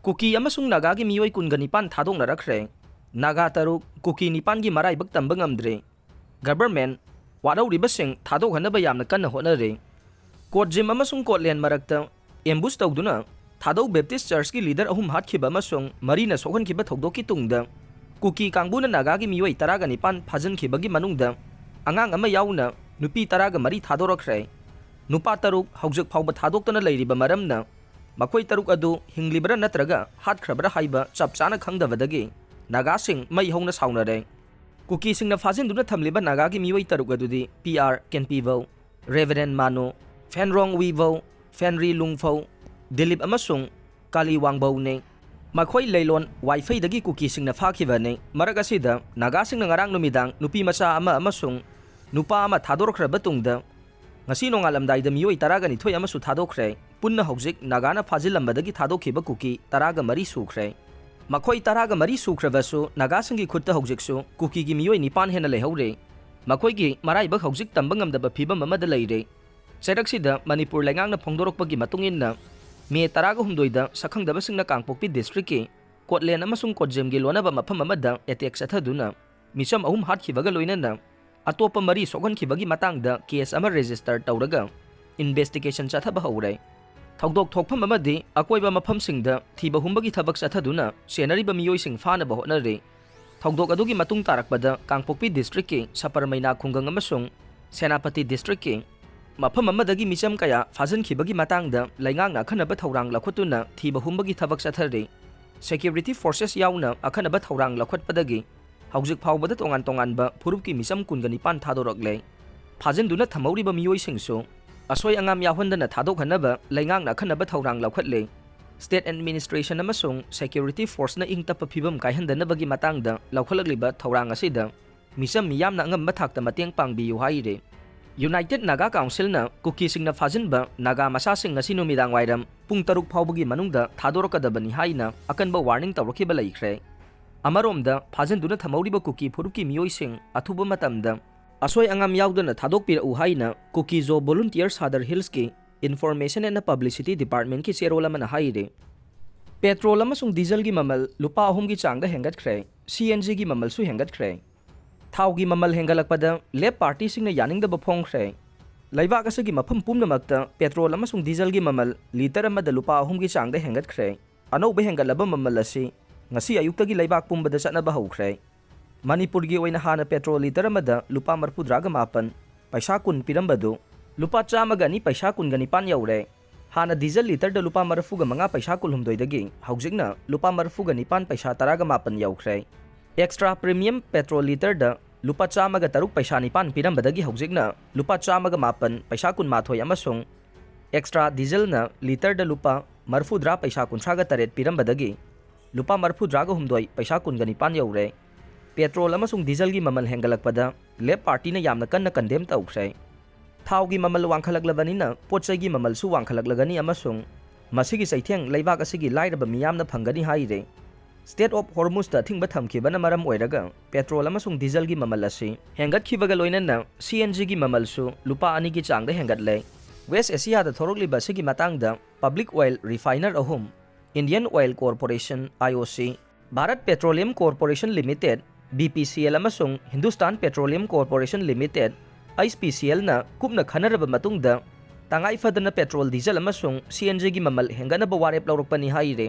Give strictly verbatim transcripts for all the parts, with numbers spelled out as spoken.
ꯀꯨꯀꯤ ꯑꯃꯁꯨꯡ ꯅꯥꯒꯥꯒꯤ ꯃꯤꯑꯣꯏ ꯀꯨꯟꯒ ꯅꯤꯄꯥꯟ ꯊꯥꯗꯣꯛꯅꯔꯛꯈ꯭ꯔꯦ꯫ ꯅꯥꯒꯥ ꯇꯔꯨꯛ, ꯀꯨꯀꯤ ꯅꯤꯄꯥꯟꯒꯤ ꯃꯔꯥꯏꯕꯛ ꯇꯝꯕ ꯉꯝꯗ꯭ꯔꯦ꯫ ꯒꯚꯔꯟꯃꯦꯟꯠ ꯋꯥꯔꯧꯔꯤꯕꯁꯤꯡ ꯊꯥꯗꯣꯛꯍꯟꯅꯕ ꯌꯥꯝꯅ ꯀꯟꯅ ꯍꯣꯠꯅꯔꯤ꯫ ꯀꯣꯠꯖꯤꯝ ꯑꯃꯁꯨꯡ ꯀꯣꯠꯂꯦꯟ ꯃꯔꯛꯇ ꯑꯦꯝꯕꯨꯁ ꯇꯧꯗꯨꯅ ꯊꯥꯗꯧ ꯕꯦꯞꯇꯤꯁ ꯆꯔꯆꯀꯤ ꯂꯤꯗꯔ ꯑꯍꯨꯝ ꯍꯥꯠꯈꯤꯕ ꯑꯃꯁꯨꯡ ꯃꯔꯤꯅ ꯁꯣꯛꯍꯟꯈꯤꯕ ꯊꯧꯗꯣꯛꯀꯤ ꯇꯨꯡꯗ ꯀꯨꯀꯤ ꯀꯥꯡꯕꯨꯅ ꯅꯥꯒꯥꯒꯤ ꯃꯤꯑꯣꯏ ꯇꯔꯥꯒ ꯅꯤꯄꯥꯟ ꯐꯥꯖꯤꯟꯈꯤꯕꯒꯤ ꯃꯅꯨꯡꯗ ꯑꯉꯥꯡ ꯑꯃ ꯌꯥꯎꯅ ꯅꯨꯄꯤ ꯇꯔꯥꯒ ꯃꯔꯤ ꯊꯥꯗꯣꯔꯛꯈ꯭ꯔꯦ꯫ ꯅꯨꯄꯥ ꯇꯔꯨꯛ ꯍꯧꯖꯤꯛ ꯐꯥꯎꯕ ꯊꯥꯗꯣꯛꯇꯅ ꯂꯩꯔꯤꯕ ꯃꯔꯝꯅ ꯃꯈꯣꯏ ꯇꯔꯨꯛ ꯑꯗꯨ ꯍꯤꯡꯂꯤꯕ꯭ꯔꯥ ꯅꯠꯇ꯭ꯔꯒ ꯍꯥꯠꯈ꯭ꯔꯕ꯭ꯔꯥ ꯍꯥꯏꯕ ꯆꯞ ꯆꯥꯅ ꯈꯪꯗꯕꯗꯒꯤ ꯅꯥꯒꯥꯁꯤꯡ ꯃꯩ ꯍꯧꯅ ꯁꯥꯎꯅꯔꯦ꯫ ꯀꯨꯀꯤꯁꯤꯡꯅ ꯐꯥꯖꯤꯟꯗꯨꯅ ꯊꯝꯂꯤꯕ ꯅꯥꯒꯥꯒꯤ ꯃꯤꯑꯣꯏ ꯇꯔꯨꯛ ꯑꯗꯨꯗꯤ ꯄꯤ ꯑꯥꯔ ꯀꯦꯟꯄꯤꯕꯧ, ꯔꯦꯚꯔꯦꯟ ꯃꯥꯅꯣ, ꯐꯦꯟꯔꯣꯡ ꯋꯤꯕꯧ, ꯐꯦꯟꯔꯤ ꯂꯨꯡꯐꯧ, ꯗꯤꯂꯤꯞ ꯑꯃꯁꯨꯡ ꯀꯥꯂꯤ ꯋꯥꯡꯕꯧꯅꯤ꯫ ꯃꯈꯣꯏ ꯂꯩꯂꯣꯟ ꯋꯥꯏꯐꯩꯗꯒꯤ ꯀꯨꯀꯤꯁꯤꯡꯅ ꯐꯥꯈꯤꯕꯅꯤ꯫ ꯃꯔꯛ ꯑꯁꯤꯗ ꯅꯥꯒꯥꯁꯤꯡꯅ ꯉꯔꯥꯡ ꯅꯨꯃꯤꯗꯥꯡ ꯅꯨꯄꯤ ꯃꯆꯥ ꯑꯃ ꯑꯃꯁꯨꯡ ꯅꯨꯄꯥ ꯑꯃ ꯊꯥꯗꯣꯔꯛꯈ꯭ꯔꯕ ꯇꯨꯡꯗ ꯉꯁꯤ ꯅꯣꯡꯉꯥꯜꯂꯝꯗꯥꯏꯗ ꯃꯤꯑꯣꯏ ꯇꯔꯥꯒ ꯅꯤꯊꯣꯏ ꯑꯃꯁꯨ ꯊꯥꯗꯣꯛꯈ꯭ꯔꯦ꯫ ꯄꯨꯟꯅ ꯍꯧꯖꯤꯛ ꯅꯥꯒꯥꯅ ꯐꯥꯖꯤꯜꯂꯝꯕꯗꯒꯤ ꯊꯥꯗꯣꯛꯈꯤꯕ ꯀꯨꯀꯤ ꯇꯔꯥꯒ ꯃꯔꯤ ꯁꯨꯈ꯭ꯔꯦ꯫ ꯃꯈꯣꯏ ꯇꯔꯥꯒ ꯃꯔꯤ ꯁꯨꯈ꯭ꯔꯕꯁꯨ ꯅꯥꯒꯥꯁꯤꯡꯒꯤ ꯈꯨꯠꯇ ꯍꯧꯖꯤꯛꯁꯨ ꯀꯨꯀꯤꯒꯤ ꯃꯤꯑꯣꯏ ꯅꯤꯄꯥꯟ ꯍꯦꯟꯅ ꯂꯩꯍꯧꯔꯤ꯫ ꯃꯈꯣꯏꯒꯤ ꯃꯔꯥꯏꯕꯛ ꯍꯧꯖꯤꯛ ꯇꯝꯕ ꯉꯝꯗꯕ ꯐꯤꯕꯝ ꯑꯃꯗ ꯂꯩꯔꯦ꯫ ꯆꯩꯔꯛꯁꯤꯗ ꯃꯅꯤꯄꯨꯔ ꯂꯩꯉꯥꯛꯅ ꯐꯣꯡꯗꯣꯔꯛꯄꯒꯤ ꯃꯇꯨꯡ ꯏꯟꯅ, ꯃꯦ ꯇꯔꯥꯒ ꯍꯨꯝꯗꯣꯏꯗ ꯁꯛꯈꯪꯗꯕꯁꯤꯡꯅ ꯀꯥꯡꯄꯣꯛꯄꯤ ꯗꯤꯁꯇ꯭ꯔꯤꯛꯀꯤ ꯀꯣꯠꯂꯦꯟ ꯑꯃꯁꯨꯡ ꯀꯣꯠꯖꯦꯝꯒꯤ ꯂꯣꯟꯅꯕ ꯃꯐꯝ ꯑꯃꯗ ꯑꯦꯇꯦꯛ ꯆꯠꯊꯗꯨꯅ ꯃꯤꯆꯝ ꯑꯍꯨꯝ ꯍꯥꯠꯈꯤꯕꯒ ꯂꯣꯏꯅꯅ ꯑꯇꯣꯞꯄ ꯃꯔꯤ ꯁꯣꯛꯍꯟꯈꯤꯕꯒꯤ ꯃꯇꯥꯡꯗ ꯀꯦꯁ ꯑꯃ ꯔꯦꯖꯤꯁꯇꯔ ꯇꯧꯔꯒ ꯏꯟꯚꯦꯁꯇꯤꯒꯦꯁꯟ ꯆꯠꯊꯕ ꯍꯧꯔꯦ꯫ ꯊꯧꯗꯣꯛ ꯊꯣꯛꯐꯝ ꯑꯃꯗꯤ ꯑꯀꯣꯏꯕ ꯃꯐꯝꯁꯤꯡꯗ ꯊꯤꯕ ꯍꯨꯝꯕꯒꯤ ꯊꯕꯛ ꯆꯠꯊꯗꯨꯅ ꯁꯦꯟꯅꯔꯤꯕ ꯃꯤꯑꯣꯏꯁꯤꯡ ꯐꯥꯅꯕ ꯍꯣꯠꯅꯔꯤ꯫ ꯊꯧꯗꯣꯛ ꯑꯗꯨꯒꯤ ꯃꯇꯨꯡ ꯇꯥꯔꯛꯄꯗ ꯀꯥꯡꯄꯣꯛꯄꯤ ꯗꯤꯁꯇ꯭ꯔꯤꯛꯀꯤ ꯁꯄꯔꯃꯩꯅꯥ ꯈꯨꯡꯒꯪ ꯑꯃꯁꯨꯡ ꯁꯦꯅꯥꯄꯇꯤ ꯗꯤꯁꯇ꯭ꯔꯤꯛꯀꯤ ꯃꯐꯝ ꯑꯃꯗꯒꯤ ꯃꯤꯆꯝ ꯀꯌꯥ ꯐꯥꯖꯤꯟꯈꯤꯕꯒꯤ ꯃꯇꯥꯡꯗ ꯂꯩꯉꯥꯛꯅ ꯑꯈꯟꯅꯕ ꯊꯧꯔꯥꯡ ꯂꯧꯈꯠꯇꯨꯅ ꯊꯤꯕ ꯍꯨꯝꯕꯒꯤ ꯊꯕꯛ ꯆꯠꯊꯔꯤ꯫ ꯁꯦꯀ꯭ꯌꯨꯔꯤꯇꯤ ꯐꯣꯔꯁꯦꯁ ꯌꯥꯎꯅ ꯑꯈꯟꯅꯕ ꯊꯧꯔꯥꯡ ꯂꯧꯈꯠꯄꯗꯒꯤ ꯍꯧꯖꯤꯛ ꯐꯥꯎꯕꯗ ꯇꯣꯉꯥꯟ ꯇꯣꯉꯥꯟꯕ ꯐꯨꯔꯨꯞꯀꯤ ꯃꯤꯆꯝ ꯀꯨꯟꯒ ꯅꯤꯄꯥꯟ ꯊꯥꯗꯣꯔꯛꯂꯦ꯫ ꯐꯥꯖꯤꯟꯗꯨꯅ ꯊꯝꯍꯧꯔꯤꯕ ꯃꯤꯑꯣꯏꯁꯤꯡꯁꯨ ꯑꯁꯣꯏ ꯑꯉꯥꯝ ꯌꯥꯎꯍꯟꯗꯅ ꯊꯥꯗꯣꯛꯍꯟꯅꯕ ꯂꯩꯉꯥꯛꯅ ꯑꯈꯟꯅꯕ ꯊꯧꯔꯥꯡ ꯂꯧꯈꯠꯂꯦ꯫ ꯁ꯭ꯇꯦꯠ ꯑꯦꯗꯃꯤꯅꯤꯁꯇ꯭ꯔꯦꯁꯟ ꯑꯃꯁꯨꯡ ꯁꯦꯀ꯭ꯌꯨꯔꯤꯇꯤ ꯐꯣꯔꯁꯅ ꯏꯪ ꯇꯞꯄ ꯐꯤꯕꯝ ꯀꯥꯏꯍꯟꯗꯅꯕꯒꯤ ꯃꯇꯥꯡꯗ ꯂꯧꯈꯠꯂꯛꯂꯤꯕ ꯊꯧꯔꯥꯡ ꯑꯁꯤꯗ ꯃꯤꯆꯝ ꯃꯤꯌꯥꯝꯅ ꯑꯉꯝꯕ ꯊꯥꯛꯇ ꯃꯇꯦꯡ ꯄꯥꯡꯕꯤꯌꯨ ꯍꯥꯏꯔꯤ꯫ ꯌꯨꯅꯥꯏꯇꯦꯗ ꯅꯥꯒꯥ ꯀꯥꯎꯟꯁꯤꯜꯅ ꯀꯨꯀꯤꯁꯤꯡꯅ ꯐꯥꯖꯤꯟꯕ ꯅꯥꯒꯥ ꯃꯆꯥꯁꯤꯡ ꯉꯁꯤ ꯅꯨꯃꯤꯗꯥꯡ ꯋꯥꯏꯔꯝ ꯄꯨꯡ ꯇꯔꯨꯛ ꯐꯥꯎꯕꯒꯤ ꯃꯅꯨꯡꯗ ꯊꯥꯗꯣꯔꯛꯀꯗꯕꯅꯤ ꯍꯥꯏꯅ ꯑꯀꯟꯕ ꯋꯥꯔꯅꯤꯡ ꯇꯧꯔꯛꯈꯤꯕ ꯂꯩꯈ꯭ꯔꯦ꯫ ꯑꯃꯔꯣꯝꯗ, ꯐꯥꯖꯤꯟꯗꯨꯅ ꯊꯝꯍꯧꯔꯤꯕ ꯀꯨꯀꯤ ꯐꯨꯔꯨꯞꯀꯤ ꯃꯤꯑꯣꯏꯁꯤꯡ ꯑꯊꯨꯕ ꯃꯇꯝꯗ ꯑꯁꯣꯏ ꯑꯉꯥꯝ ꯌꯥꯎꯗꯅ ꯊꯥꯗꯣꯛꯄꯤꯔꯛꯎ ꯍꯥꯏꯅ ꯀꯨꯀꯤꯖꯣ ꯚꯣꯂꯨꯟꯇꯤꯌꯔ ꯁꯥꯗꯔ ꯍꯤꯜꯁꯀꯤ ꯏꯟꯐꯣꯔꯃꯦꯁꯟ ꯑꯦꯟ ꯄꯕ꯭ꯂꯤꯁꯤꯇꯤ ꯗꯤꯄꯥꯔꯠꯃꯦꯟꯠꯀꯤ ꯆꯦꯔꯣꯜ ꯑꯃꯅ ꯍꯥꯏꯔꯤ꯫ ꯄꯦꯇ꯭ꯔꯣꯜ ꯑꯃꯁꯨꯡ ꯗꯤꯖꯜꯒꯤ ꯃꯃꯜ ꯂꯨꯄꯥ ꯑꯍꯨꯝꯒꯤ ꯆꯥꯡꯗ ꯍꯦꯟꯒꯠꯈ꯭ꯔꯦ꯫ ꯁꯤ ꯑꯦꯟ ꯖꯤꯒꯤ ꯃꯃꯜꯁꯨ ꯍꯦꯟꯒꯠꯈ꯭ꯔꯦ꯫ ꯊꯥꯎꯒꯤ ꯃꯃꯜ ꯍꯦꯟꯒꯠꯂꯛꯄꯗ ꯂꯦꯞ ꯄꯥꯔꯇꯤꯁꯤꯡꯅ ꯌꯥꯅꯤꯡꯗꯕ ꯐꯣꯡꯈ꯭ꯔꯦ꯫ ꯂꯩꯕꯥꯛ ꯑꯁꯤꯒꯤ ꯃꯐꯝ ꯄꯨꯝꯅꯃꯛꯇ ꯄꯦꯇ꯭ꯔꯣꯜ ꯑꯃꯁꯨꯡ ꯗꯤꯖꯜꯒꯤ ꯃꯃꯜ ꯂꯤꯇꯔ ꯑꯃꯗ ꯂꯨꯄꯥ ꯑꯍꯨꯝꯒꯤ ꯆꯥꯡꯗ ꯍꯦꯟꯒꯠꯈ꯭ꯔꯦ꯫ ꯑꯅꯧꯕ ꯍꯦꯟꯒꯠꯂꯕ ꯃꯃꯜ ꯑꯁꯤ ꯉꯁꯤ ꯑꯌꯨꯛꯇꯒꯤ ꯂꯩꯕꯥꯛ ꯄꯨꯝꯕꯗ ꯆꯠꯅꯕ ꯍꯧꯈ꯭ꯔꯦ꯫ ꯃꯅꯤꯄꯨꯔꯒꯤ ꯑꯣꯏꯅ ꯍꯥꯟꯅ ꯄꯦꯇ꯭ꯔꯣꯜ ꯂꯤꯇꯔ ꯑꯃꯗ ꯂꯨꯄꯥ ꯃꯔꯤꯐꯨꯇꯔꯥꯒ ꯃꯥꯄꯟ ꯄꯩꯁꯥ ꯀꯨꯟ ꯄꯤꯔꯝꯕꯗꯨ ꯂꯨꯄꯥ ꯆꯥꯝꯃꯒ ꯑꯅꯤ ꯄꯩꯁꯥ ꯀꯨꯟꯒ ꯅꯤꯄꯥꯟ ꯌꯧꯔꯦ꯫ ꯍꯥꯟꯅ ꯗꯤꯖꯜ ꯂꯤꯇꯔꯗ ꯂꯨꯄꯥ ꯃꯔꯤꯐꯨꯒ ꯃꯉꯥ ꯄꯩꯁꯥ ꯀꯨꯜꯍꯨꯝꯗꯣꯏꯗꯒꯤ ꯍꯧꯖꯤꯛꯅ ꯂꯨꯄꯥ ꯃꯔꯤꯐꯨꯒ ꯅꯤꯄꯥꯟ ꯄꯩꯁꯥ ꯇꯔꯥꯒ ꯃꯥꯄꯟ ꯌꯧꯈ꯭ꯔꯦ꯫ ꯑꯦꯛꯁꯇ꯭ꯔꯥ ꯄ꯭ꯔꯤꯃꯤꯌꯝ ꯄꯦꯇ꯭ꯔꯣꯜ ꯂꯤꯇꯔꯗ ꯂꯨꯄꯥ ꯆꯥꯝꯃꯒ ꯇꯔꯨꯛ ꯄꯩꯁꯥ ꯅꯤꯄꯥꯟ ꯄꯤꯔꯝꯕꯗꯒꯤ ꯍꯧꯖꯤꯛꯅ ꯂꯨꯄꯥ ꯆꯥꯝꯃꯒ ꯃꯥꯄꯟ ꯄꯩꯁꯥ ꯀꯨꯟꯃꯥꯊꯣꯏ ꯑꯃꯁꯨꯡ ꯑꯦꯛꯁꯇ꯭ꯔꯥ ꯗꯤꯖꯜꯅ ꯂꯤꯇꯔꯗ ꯂꯨꯄꯥ ꯃꯔꯤꯐꯨꯇꯔꯥ ꯄꯩꯁꯥ ꯀꯨꯟꯊ꯭ꯔꯥꯒ ꯇꯔꯦꯠ ꯄꯤꯔꯝꯕꯗꯒꯤ ꯂꯨꯄꯥ ꯃꯔꯤꯐꯨꯇꯔꯥꯒ ꯍꯨꯝꯗꯣꯏ ꯄꯩꯁꯥ ꯀꯨꯟꯒ ꯅꯤꯄꯥꯟ ꯌꯧꯔꯦ꯫ ꯄꯦꯇ꯭ꯔꯣꯜ ꯑꯃꯁꯨꯡ ꯗꯤꯖꯜꯒꯤ ꯃꯃꯜ ꯍꯦꯟꯒꯠꯂꯛꯄꯗ ꯂꯦꯞ ꯄꯥꯔꯇꯤꯅ ꯌꯥꯝꯅ ꯀꯟꯅ ꯀꯟꯗꯦꯝ ꯇꯧꯈ꯭ꯔꯦ꯫ ꯊꯥꯎꯒꯤ ꯃꯃꯜ ꯋꯥꯡꯈꯠꯂꯛꯂꯕꯅꯤꯅ ꯄꯣꯠ ꯆꯩꯒꯤ ꯃꯃꯜꯁꯨ ꯋꯥꯡꯈꯠꯂꯛꯂꯒꯅꯤ ꯑꯃꯁꯨꯡ ꯃꯁꯤꯒꯤ ꯆꯩꯊꯦꯡ ꯂꯩꯕꯥꯛ ꯑꯁꯤꯒꯤ ꯂꯥꯏꯔꯕ ꯃꯤꯌꯥꯝꯅ ꯐꯪꯒꯅꯤ ꯍꯥꯏꯔꯦ꯫ ꯁ꯭ꯇꯦꯠ ꯑꯣꯐ ꯍꯣꯔꯃꯨꯖꯇ ꯑꯊꯤꯡꯕ ꯊꯝꯈꯤꯕꯅ ꯃꯔꯝ ꯑꯣꯏꯔꯒ ꯄꯦꯇ꯭ꯔꯣꯜ ꯑꯃꯁꯨꯡ ꯗꯤꯖꯜꯒꯤ ꯃꯃꯜ ꯑꯁꯤ ꯍꯦꯟꯒꯠꯈꯤꯕꯒ ꯂꯣꯏꯅꯅ ꯁꯤ ꯑꯦꯟ ꯖꯤꯒꯤ ꯃꯃꯜꯁꯨ ꯂꯨꯄꯥ ꯑꯅꯤꯒꯤ ꯆꯥꯡꯗ ꯍꯦꯟꯒꯠꯂꯦ꯫ ꯋꯦꯁ ꯑꯦꯁꯤꯌꯥꯗ ꯊꯣꯔꯛꯂꯤꯕ ꯑꯁꯤꯒꯤ ꯃꯇꯥꯡꯗ ꯄꯕ꯭ꯂꯤꯛ ꯑꯣꯏꯜ ꯔꯤꯐꯥꯏꯅꯔ ꯑꯍꯨꯝ, Indian oil corporation, I O C, Bharat petroleum corporation limited, B P C L, ꯑꯃꯁꯨꯡ Hindustan petroleum corporation limited, H P C ꯑꯦꯜꯅ ꯀꯨꯞꯅ ꯈꯟꯅꯔꯕ ꯃꯇꯨꯡꯗ ꯇꯉꯥꯏ ꯐꯗꯅ ꯄꯦꯇ꯭ꯔꯣꯜ, ꯗꯤꯖꯜ ꯑꯃꯁꯨꯡ ꯁꯤ ꯑꯦꯟ ꯖꯤꯒꯤ ꯃꯃꯜ ꯍꯦꯟꯒꯠꯅꯕ ꯋꯥꯔꯦꯞ ꯂꯧꯔꯛꯄꯅꯤ ꯍꯥꯏꯔꯤ꯫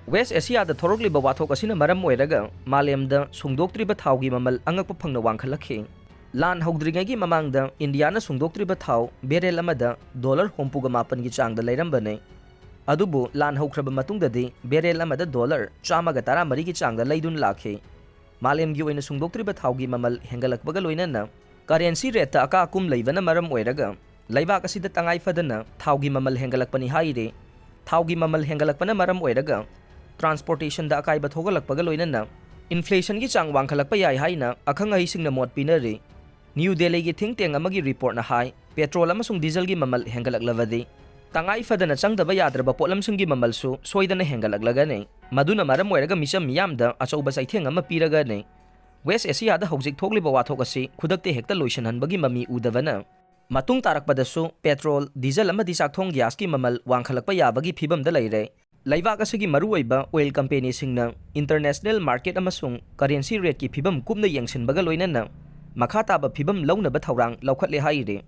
ꯋꯦꯁ ꯑꯦꯁꯤꯌꯥꯗ ꯊꯣꯔꯛꯂꯤꯕ ꯋꯥꯊꯣꯛ ꯑꯁꯤꯅ ꯃꯔꯝ ꯑꯣꯏꯔꯒ ꯃꯥꯂꯦꯝꯗ ꯁꯨꯡꯗꯣꯛꯇ꯭ꯔꯤꯕ ꯊꯥꯎꯒꯤ ꯃꯃꯜ ꯑꯉꯛꯄ ꯐꯪꯅ ꯋꯥꯡꯈꯠꯂꯛꯈꯤ꯫ ꯂꯥꯟ ꯍꯧꯗ꯭ꯔꯤꯉꯩꯒꯤ ꯃꯃꯥꯡꯗ ꯏꯟꯗꯤꯌꯥꯅ ꯁꯨꯡꯗꯣꯛꯇ꯭ꯔꯤꯕ ꯊꯥꯎ ꯕꯦꯔꯦꯜ ꯑꯃꯗ ꯗꯣꯂꯔ ꯍꯨꯝꯐꯨꯒ ꯃꯥꯄꯟꯒꯤ ꯆꯥꯡꯗ ꯂꯩꯔꯝꯕꯅꯤ꯫ ꯑꯗꯨꯕꯨ ꯂꯥꯟ ꯍꯧꯈ꯭ꯔꯕ ꯃꯇꯨꯡꯗꯗꯤ ꯕꯦꯔꯦꯜ ꯑꯃꯗ ꯗꯣꯂꯔ ꯆꯥꯝꯃꯒ ꯇꯔꯥꯃꯔꯤꯒꯤ ꯆꯥꯡꯗ ꯂꯩꯗꯨꯅ ꯂꯥꯛꯈꯤ꯫ ꯃꯥꯂꯦꯝꯒꯤ ꯑꯣꯏꯅ ꯁꯨꯡꯗꯣꯛꯇ꯭ꯔꯤꯕ ꯊꯥꯎꯒꯤ ꯃꯃꯜ ꯍꯦꯟꯒꯠꯂꯛꯄꯒ ꯂꯣꯏꯅꯅ ꯀꯔꯦꯟꯁꯤ ꯔꯦꯠꯇ ꯑꯀꯥ ꯑꯀꯨꯝ ꯂꯩꯕꯅ ꯃꯔꯝ ꯑꯣꯏꯔꯒ ꯂꯩꯕꯥꯛ ꯑꯁꯤꯗ ꯇꯉꯥꯏ ꯐꯗꯅ ꯊꯥꯎꯒꯤ ꯃꯃꯜ ꯍꯦꯟꯒꯠꯂꯛꯄꯅꯤ ꯍꯥꯏꯔꯤ꯫ ꯊꯥꯎꯒꯤ ꯃꯃꯜ ꯍꯦꯟꯒꯠꯂꯛꯄꯅ ꯃꯔꯝ ꯑꯣꯏꯔꯒ ꯇ꯭ꯔꯥꯟꯁꯄꯣꯔꯇꯦꯁꯟꯗ ꯑꯀꯥꯏꯕ ꯊꯣꯛꯍꯜꯂꯛꯄꯒ ꯂꯣꯏꯅꯅ ꯏꯟꯐ꯭ꯂꯦꯁꯟꯒꯤ ꯆꯥꯡ ꯋꯥꯡꯈꯠꯂꯛꯄ ꯌꯥꯏ ꯍꯥꯏꯅ ꯑꯈꯪ ꯑꯍꯩꯁꯤꯡꯅ ꯃꯣꯠ ꯄꯤꯅꯔꯤ꯫ ꯅ꯭ꯌꯨ ꯗꯦꯜꯂꯤꯒꯤ ꯊꯤꯡ ꯇꯦꯡ ꯑꯃꯒꯤ ꯔꯤꯄꯣꯔꯠꯅ ꯍꯥꯏ, ꯄꯦꯇ꯭ꯔꯣꯜ ꯑꯃꯁꯨꯡ ꯗꯤꯖꯜꯒꯤ ꯃꯃꯜ ꯍꯦꯟꯒꯠꯂꯛꯂꯕꯗꯤ ꯇꯉꯥꯏ ꯐꯗꯅ ꯆꯪꯗꯕ ꯌꯥꯗ꯭ꯔꯕ ꯄꯣꯠꯂꯝꯁꯤꯡꯒꯤ ꯃꯃꯜꯁꯨ ꯁꯣꯏꯗꯅ ꯍꯦꯟꯒꯠꯂꯛꯂꯒꯅꯤ꯫ ꯃꯗꯨꯅ ꯃꯔꯝ ꯑꯣꯏꯔꯒ ꯃꯤꯆꯝ ꯃꯤꯌꯥꯝꯗ ꯑꯆꯧꯕ ꯆꯩꯊꯦꯡ ꯑꯃ ꯄꯤꯔꯒꯅꯤ꯫ ꯋꯦꯁ ꯑꯦꯁꯤꯌꯥꯗ ꯍꯧꯖꯤꯛ ꯊꯣꯛꯂꯤꯕ ꯋꯥꯊꯣꯛ ꯑꯁꯤ ꯈꯨꯗꯛꯇ ꯍꯦꯛꯇ ꯂꯣꯏꯁꯤꯟꯍꯟꯕꯒꯤ ꯃꯃꯤ ꯎꯗꯕꯅ ꯃꯇꯨꯡ ꯇꯥꯔꯛꯄꯗꯁꯨ ꯄꯦꯇ꯭ꯔꯣꯜ, ꯗꯤꯖꯜ ꯑꯃꯗꯤ ꯆꯥꯛꯊꯣꯡ ꯒ꯭ꯌꯥꯁꯀꯤ ꯃꯃꯜ ꯋꯥꯡꯈꯠꯂꯛꯄ ꯌꯥꯕꯒꯤ ꯐꯤꯚꯝꯗ ꯂꯩꯔꯦ꯫ ꯂꯩꯕꯥꯛ ꯑꯁꯤꯒꯤ ꯃꯔꯨꯑꯣꯏꯕ oil companyꯁꯤꯡꯅ international market ꯑꯃꯁꯨꯡ currency rateꯀꯤ ꯐꯤꯕꯝ ꯀꯨꯞꯅ ꯌꯦꯡꯁꯤꯟꯕꯒ ꯂꯣꯏꯅꯅ ꯃꯈꯥ ꯇꯥꯕ ꯐꯤꯕꯝ ꯂꯧꯅꯕ ꯊꯧꯔꯥꯡ ꯂꯧꯈꯠꯂꯦ ꯍꯥꯏꯔꯤ꯫